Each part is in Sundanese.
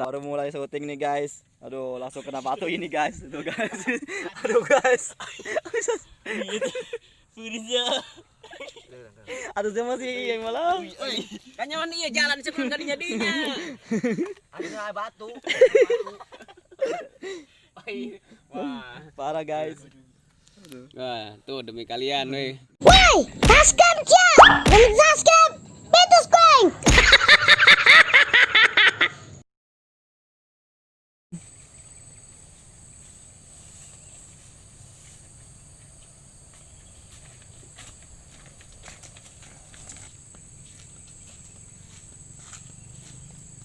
Kita baru mulai syuting nih guys. Aduh, langsung kena batu ini guys. Aduh guys. Aduh guys. Furisnya. Aduh, saya masih yang malam. Kan nyaman iya jalan sebelum kadinya dinya. Ada batu. Wah, parah guys. Wah, tuh demi kalian weh. Woi, subscribe ya. Dan subscribe Petus Crank.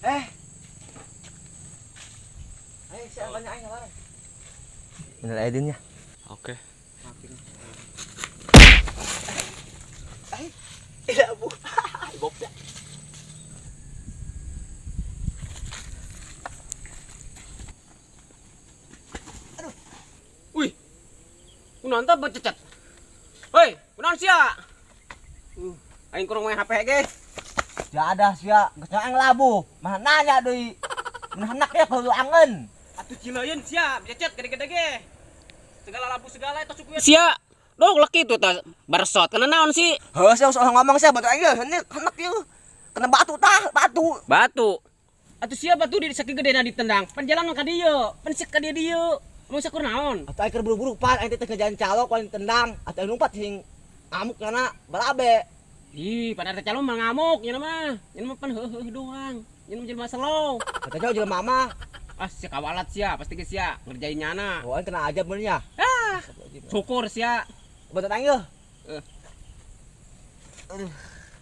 Eh. Ayo siapa nanya aing bareng. Minal aidin ya. Oke. Tidak bu. Boknya. Wih. Kunaon tah bececat. Hoi, kunaon sia? Aing kurang main HP ge. Ya ada sia, geus aing labuh. Mah nanya deui. Mun hendak ya kudu angen. Atuh cileun sia, bececet gede-gede ge. Segala labu segala eta suku sia. Dong leki tuh tah baresot. Kena naon sih? Heuh sia soal ngomong sia batu aing hendak hendak ieu. Kena batu tah, batu. Batu. Atuh sia batu di sakieu gedena ditendang. Pan jalan ka dieu, pan sek ka dieu dieu. Mun sakur naon? Atuh aing keur buru-buru pan aing teh teh calok paling tendang. Atuh aing lumpat sing ngamuk kana balabe. Ih, pada ada calon mah ngamuk nya mah. Nya mah pan heuheuh doang. Nya mah jelema slow. Katanya jelema mah. Ah, sia kawalat sia, pasti ge sia ngerjain nyana. Oh, aing kena aja bener nya. Ah, syukur sia. Batu aing yeuh. Aduh.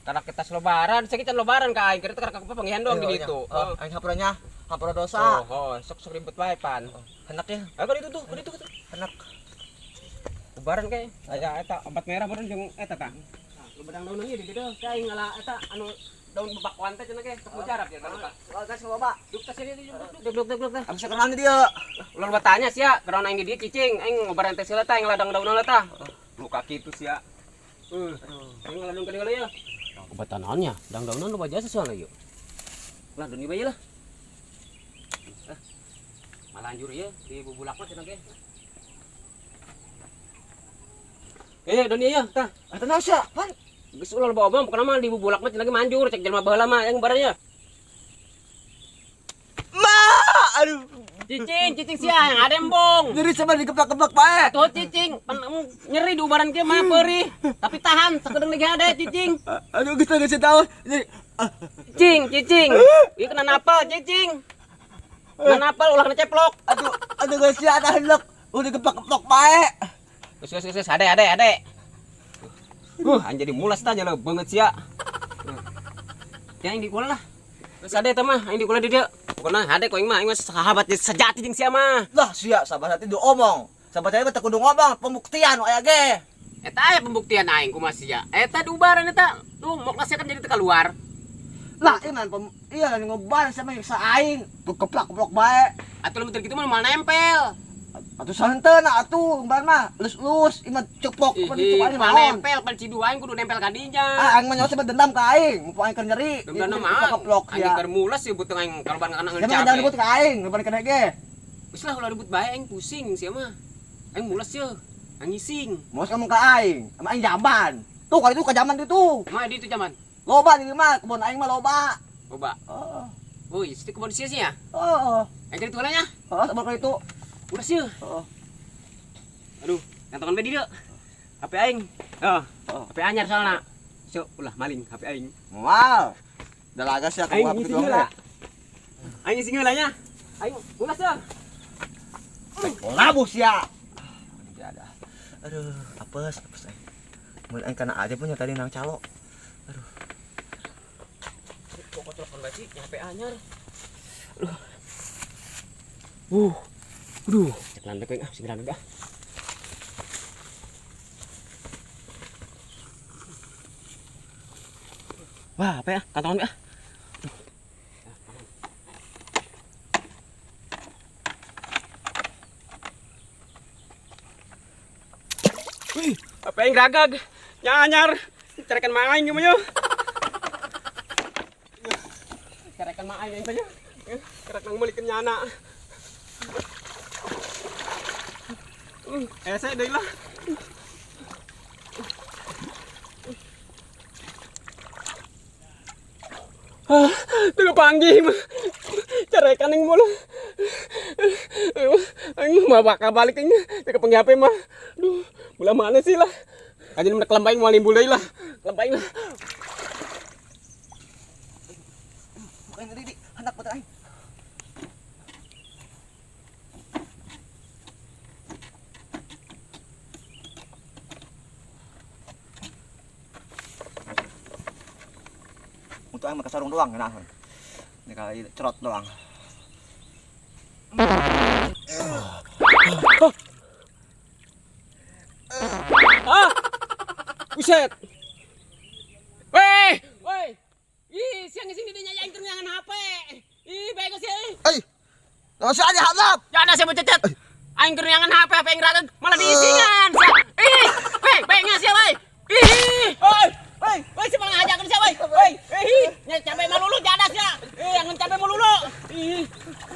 Karena kita lebaran, saya kita lebaran ka aing, kita karena pangihan doang di ditu. Oh, aing hampuranya, hampura dosa. Oh, oh, sok sok ribet wae pan. Hendak ya. Ayo ka ditu tuh, ka ditu. Hendak. Lebaran kae. Aya eta obat merah baru jeung eta tah. Lu bedang daun ieu di ditu, ka aing ngala eta anu daun bebakwan teh cenah ge, sok mujarab ya kan. Oh, guys, loba. Duk tas ini duk duk duk duk. Abis kenal dia. Ulah batanya sia, geron aing di dieu cicing, aing ngobaran teh sila tah, aing ladang daun tah. Luka kitu sia. Aing ngaladang ka dieu ya. Obat naonnya? Dang daunan loba jasa soalnya yuk. Lah daun ieu bae lah. Ah. Malanjur ieu di bubulak mah cenah ge. Eh, daun ieu tah. Ah, tenang sia, pan. Geus ulah loba omong pokona mah di bubulak mah cenah ge manjur cek jelema baheula mah yang baranya. Ma, aduh. Cicing, cicing sia yang ada embung. Nyeri sama digeplak-geplak bae. Tuh cicing, pan nyeri di ubaran kieu mah perih. Tapi tahan, sakedeung lagi ada cicing. Aduh, geus geus tahu. Nyeri. Cicing, cicing. Ieu kena napal cicing. Kena napal ulah kena ceplok. Aduh, aduh geus sia ada hendak. Udah digeplak-geplak bae. Geus geus geus ade ade ade. Anjir jadi mulas tah jalo banget sia. Yang di kula lah. Geus ade teh mah, aing di kula di dieu. Pokona hade ku aing mah, aing mah sahabat sejati jeung sia mah. Lah sia sahabat hati du omong. Sahabat hati teh kudu ngomong pembuktian aya ge. Eta aya pembuktian aing kumaha sia. Eta diubaran eta. Tuh mok sia kan jadi teu keluar. Lah ieu mah iya ngobar sama nyiksa aing. Keplak-keplok bae. Atuh lamun kitu mah moal nempel. Atuh santeuna atuh umbar mah lus-lus ieu mah ceplok Ih, pan moal nempel pan cidu aing kudu nempel ka dinya. Ah aing mah nyawa dendam ka aing, mumpung aing keur nyeri. Dendam mah keplok aing ya. keur mules sih butuh aing kaloban kana Jangan jangan ribut ka aing, lebaran kena ge. Geus lah ulah ribut bae aing pusing sia mah. Aing mules ye. Aing ngising. Mos kamu ka aing, sama aing jamban. Tuh kali itu ka jamban itu. Mah di itu jamban. Loba di mah kebun aing mah loba. Loba. Heeh. Woi, situ kebun sia sih ya? Heeh. Aing kali tulanya. Heeh, sabar kali itu. Udah sih. Heeh. Aduh, kantongan bae di dieu. HP aing. Heeh. HP anyar soalna. Sok ulah maling HP aing. Moal. Dalaga sia Aing aku ngisi doang. heula. Aing ngisi heula nya. Aing ulah sia. Labuh sia. Tidak ada. Aduh, apes, apes aing. Mun aing kana aja punya tadi nang calo. Aduh. Pokok telepon bae sih, HP anyar. Aduh. Aduh, cek landek aing ah, sing landek ah. Wah, apa ya? Kantongan ah. Wih, apa yang gagag? Nyanyar. Carikan main gimana? Carekan mah aing aing teh. Kerek nang meulikeun nyana. Ese deui lah. Ah, teu panggih mah. Carekan aing mulu. Aing mah bakal balik aing teu kepanggih HP mah. Duh, belah mana sih lah. Kajian mereka kelembaing mau limbul deui lah. Kelembaing lah. Bukan tadi di hendak putar aing. Untuk aing pakai sarung doang nah. Ini kali cerot doang. Ah! Buset. Weh, weh. Ih, siang sini dia nyayain keur nyangan HP. Ih, bego sih. Eh. Langsung aja hadap. Ya ada siapa cecet. Aing keur nyangan HP, HP aing raden malah diisingan. Ih, weh, bae ngasih weh. Ih, woi, woi, woi siapa ngajakeun sia woi. Woi, ih, nya cabe malulu jadas sia. Ih, yang cabe melulu. Ih.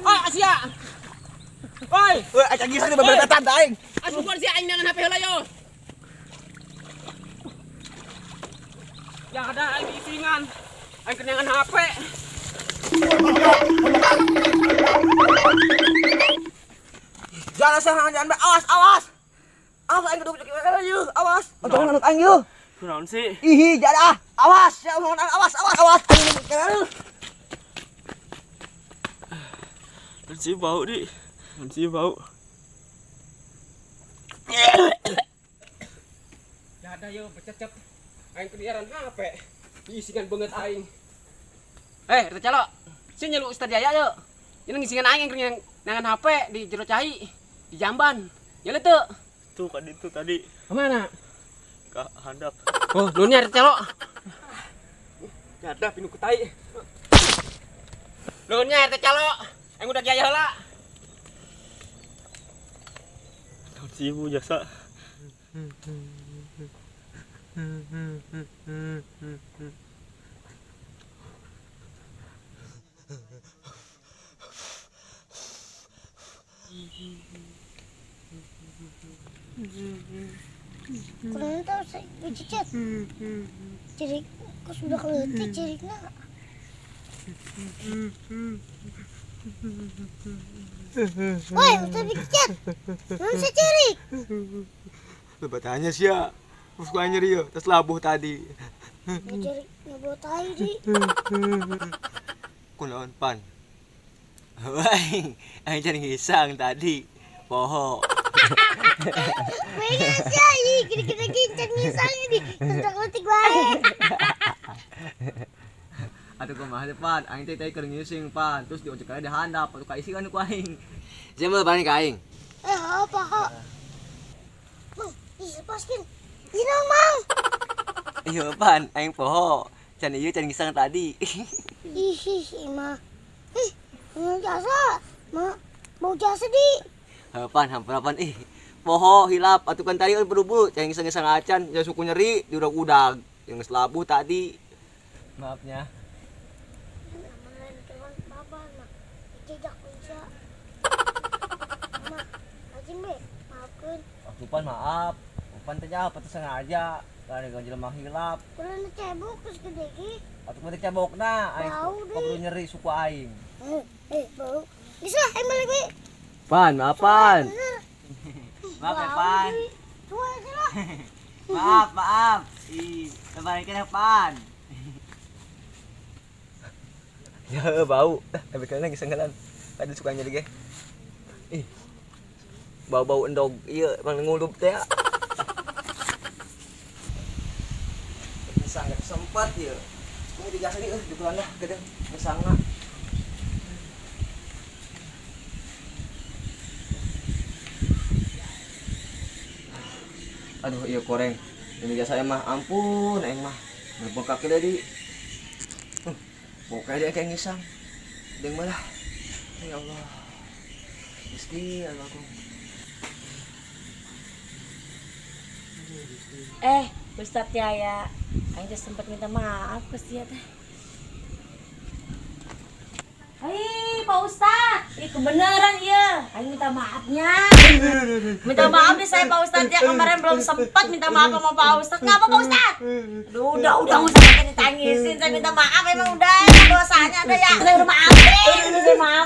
Ah, sia. Woi, Woi, aing gisang di beberetan aing. Asupan sia aing nyangan HP heula yo. Ya ada aing diisingan. Aing keur nyangan HP. Jangan jangan jangan awas awas. Awas aing keduk yeuh, awas. Untung anut aing yeuh. Kunaon sih? Ih, jadah. Awas, ya Allah, awas awas awas. Sih bau di. Sih bau. Ya ada yo bececep. Aing kediaran HP. Diisingan banget aing. Eh, Rta Calo. Sih nyelu Ustaz Jaya yo. Ini ngisingan aing yang nangan HP di jero cai, di jamban. Nyelu teu. Tuh kan itu tadi Kemana? ke handap. Oh, nuhun Rta Calo. Nyada pinu ku tai. Nuhun Rta Calo. Aing udah jaya heula. Naon sih ibu jasa? Kurang tahu saya cicet. Cirik, kok sudah keleutik cirikna. Woi, udah cicet. Naon sih cirik? Lebatannya sih ya. Terus gua nyeri yo, terus labuh tadi. Ya cirik nyabawa tai di. Kunaon pan? Wah, aing cari ngisang tadi. Poho. Pengen sih, ih, gede-gede gincan ngisang ini. Terus keleutik wae. Atuh kumaha teh pan, aing teh tadi keur ngising pan, terus diojek aja di handap, atuh kaisingan ku aing. Sia mah balik ka aing. Eh, apa kok? Mang, ih, lepaskan. Ih, nang, Mang. Iya pan, aing poho. Can ieu can ngisang tadi. Ih, ih, ih, mah. Ih, mau jasa. Ma, mau jasa di. Heuh pan, hampura pan ih. Poho hilap atuh kan tadi kan buru-buru can ngisang-ngisang acan, ya suku nyeri di udag-udag. Yang geus labuh tadi. Maafnya. Atuh pan maaf. Pan teh jauh teh sengaja. Kan jelema hilap. Kurang cebok terus gede ge. Atuh mah teh cebokna aing kudu nyeri suku aing. Eh, bau. Geus lah, aing balik we. Pan, maaf pan. Maaf ya pan. Tua lah. Maaf, maaf. Ih, terbalikin ya pan. Ya bau. Tapi kalian lagi senggelan. Tadi suka nyeri ge. Ih. Bau-bau endog ieu emang ngulup teh. Bisa nggak sempat ya. Ini dijasa nih, di lah gede ngesangna. Aduh, iya koreng. Ini jasa mah ampun, aing mah. Ngebengkak di. Pokoknya dia kayak ngisang. Deng malah. Ya Allah. Gusti Allah aku. Eh, Ustadz Yaya, aing teh sempat minta maaf ke sia teh. Pak Ustadz. Ih, kebenaran iya. Aing minta maafnya. Minta maaf nih saya, Pak Ustadz, ya, kemarin belum sempat minta maaf sama Pak Ustadz. Ngapa, Pak Ustadz? Aduh, udah nggak usah pakai ditangisin. Saya minta maaf, emang udah dosanya ada ya. Saya udah maafin, saya maafin.